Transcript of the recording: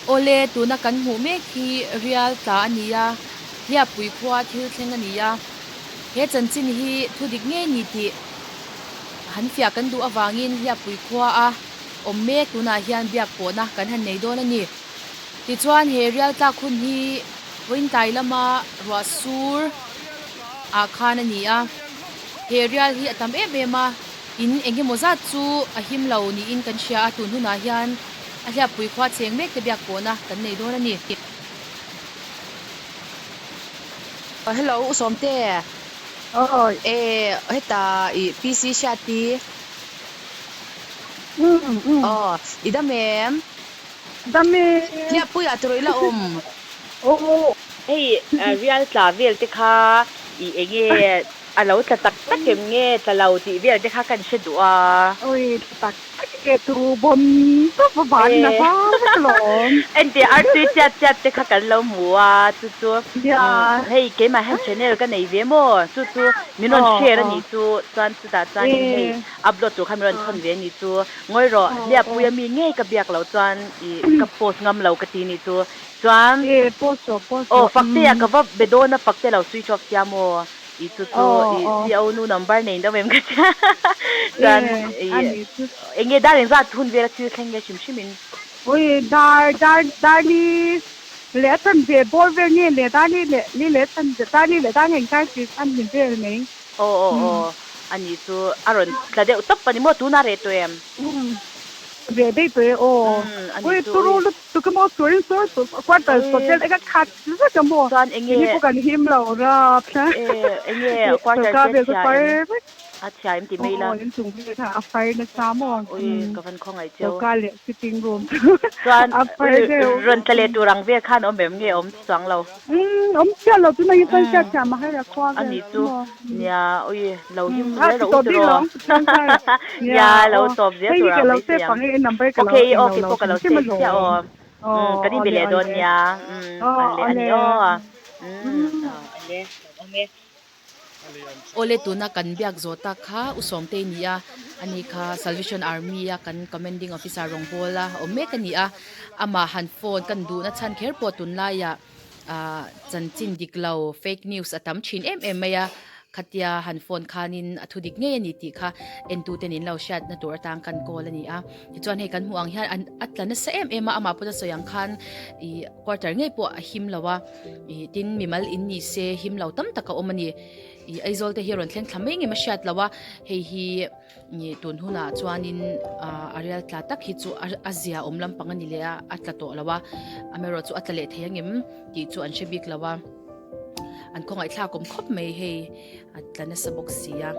Awle, tuna kan hmuh mek hi Rial tla a ni a, Hliappui khua thil thleng a ni a. He chanchin hi thu dik ngei ni tih han fiah kan duh avangin Hliappui khua a awm mek tunah hian biak pawhna kan han nei dawn a ni. Tichuan he Rial tlak hun hi vawiin tlai lama ruah sur ah khan a ni a. He Rial hi a tam em em a, in eng emaw zat chu a him lo niin kan hria a, tun hunah hian A hliappui khua cheng mek te biak pawhna kan nei dawn a ni. Hello U Sawmte. Awi. E heta i PC Hriati. Um um. Aw i dam em? Dam e. Hliappui ah tawrh ila awm. Aw. Hei rial tla vel te kha i enge a lo tla tak tak em nge tla lo tih vel te kha kan hre duh a. Awi tla tak Ke tu bawm tawp a van na var vek alawm. Entir artui chiat chiat te kha kan lo hmu a, chu chu hei keimah hian channel ka nei ve maw, chu chu min rawn share a nih chu, chuan chutah chuanin hei upload tur kha min rawn thawn ve a nih chu, ngawi rawh Hliappui ami ngei ka biak loh chuan ih ka post ngam lo ka ti nih chu, chuan aw Faktea ka va be dawn a Faktea lo switch off sia maw. I chu chu i CO nu number nei deuh em ka tia chuan i eng nge dar engzat hun vel a thil thleng nge hrim hrim in. Ui dar dar dar ni leh a chan ve bawr vel nge le dar ni leh ni leh a chan ve dar ni leh dar nge engkai tih a ni vel mai. Aw aw aw ani chu a rawn tla deuh tawp a ni maw tuna reh tawh em? Reh daih tawh e aw. Ui turu lut Tu ka maw surin sur tu quarter hotel eka khat vek a maw Chuan enge ini pawh kan him lo rap hla enge quarter sorkar te vel chu chhia far em vek a chhia em ti mai la aw inchung vel kha a far nasa maw ui ka van khawngaih cheu sorkar leh sitting room chu chuan a far deuh rawn tla leh tur ang vel khan awm em nge awm chuang lo umm awm chiah lo tuna hi chuan hriat thiam a har a khua a vel nih chu chu maw nia ui lo him a zel ti rawh u tawp bik tiraw lo ang Pathian zar ah nia nia lo aw tawp zel hei tur hi ka ang lo mai save siam ang e i number ka ok lo i aw englo kei lo pawh ka hrim lo hrim save chiah alawm aw aw kan inbe awle leh dawn awle nia aw ale awle ani aw ale awm e. Awle tuna kan biak zawh tak kha U Sawmtei ni a, ani kha Salvation Army a kan Commanding Officer rawngbawla awm mek a ni a, amah han phone kan duhna chhan kher pawh tunlaiah ah chanchin dik lo fake news a tam thin em em mai a, khatia han phone khanin a thu dik ngei a ni tih kha entute nen lo hriatna tur atang kan call a ni a, tichuan hei kan hmuh ang hian an a tla nasa em em a, amah pawh sawi ang khan ih quarter ngei pawh a him lo a, ih tin mimal in ni se him lo tam tak a awm a ni, ih Aizawl te hi a rawn thleng thla mai ngem a hriat lo a, hei hi. Ni tun hunah chuanin a rial tla tak hi chu a zia awm lampang a ni leh a, a tla tawh lo a, amaherawh chu a tla leh thei angem tih chu an hre bik lo a, an khawngaihthlak awm khawp mai hei a tla nasa bawk si a.